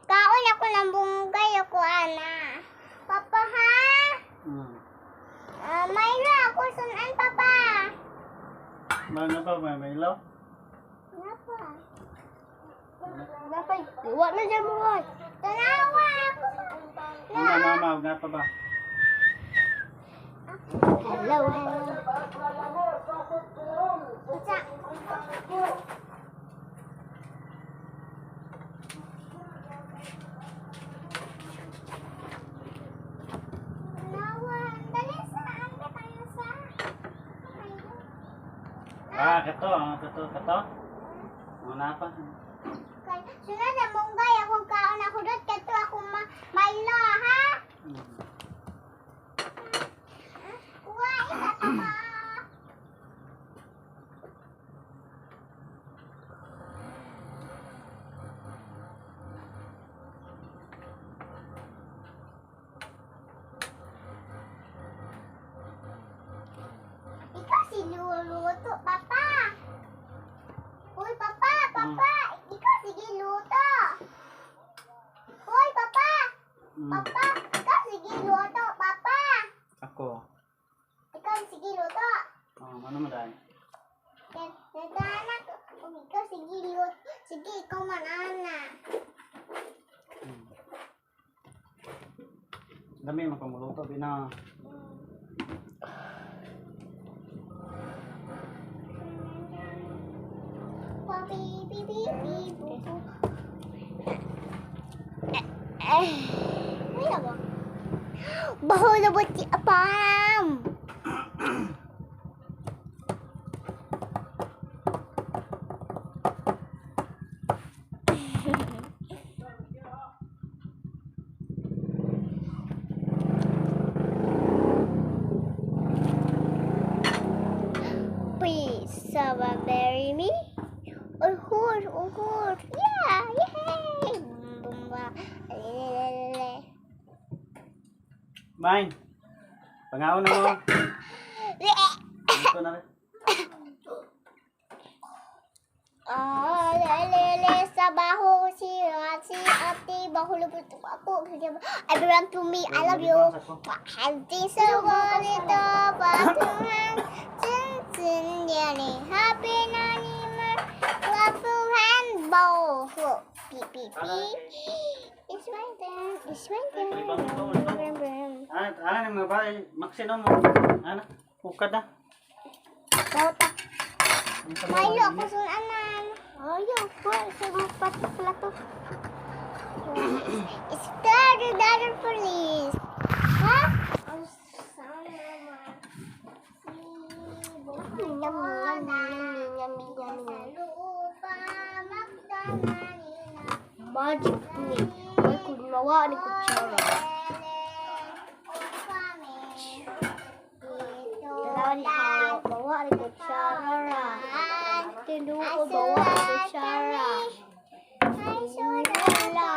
Kaon ako ng bunggay ako, ana. Papa, ha? Ah, Milo ako sunan, Papa. Mana pa may Milo? Ano pa? Napay, wa na dyan mo ay. Tanawa ako. Ano mama, nga pa ba? Hello, hello. Isa. Tanawa. Dali sa ambi tayo sa. Ah, kato, ah, kato, kato. Wala pa. Kay sunod na munggay akong kaon ako dot kato ako ma Milo ha. Kuha isa pa pa. Ikaw si luluto, Papa. Uy, Papa, Papa, ikaw sige luto. Uy, Papa, Papa, ikaw sige luto, Papa. Ako. Ikaw sige luto. Oh, ano mo dai? Nagdanak, ikaw sige luto. Sige, ikaw man ana. Dami man pamuluto bina. Papi, pipi, pipi, bu. Eh, Wala ba? Baho na ba ti apam? Please, someone marry me? Of course, of course. Yeah, yay! Boom, boom, boom. Mine. Pangaon na mo. Dito na rin. Ah, lele, sa baho si si ate baho lupot ako. Everyone to me, I love you. Hanti sa ganito patungan 真真的你 happy 那你们我不很保护。哔哔哔。It's my turn. It's my turn. Brum, brum. Ah, ana ni mga bay, maximum mo. Ana, ukad na. Bauta. Mayo ako sunanan. Ayaw ko sa mga plato. It's daughter, daughter police. Ha? Yummy, yummy, yummy, yummy, yummy. Magic ni. Ay, kung mawa ni kutsara. Dalawa ni hawak. Mawa ni kutsara ra. Tinuo, mawa ni kutsara. Wala.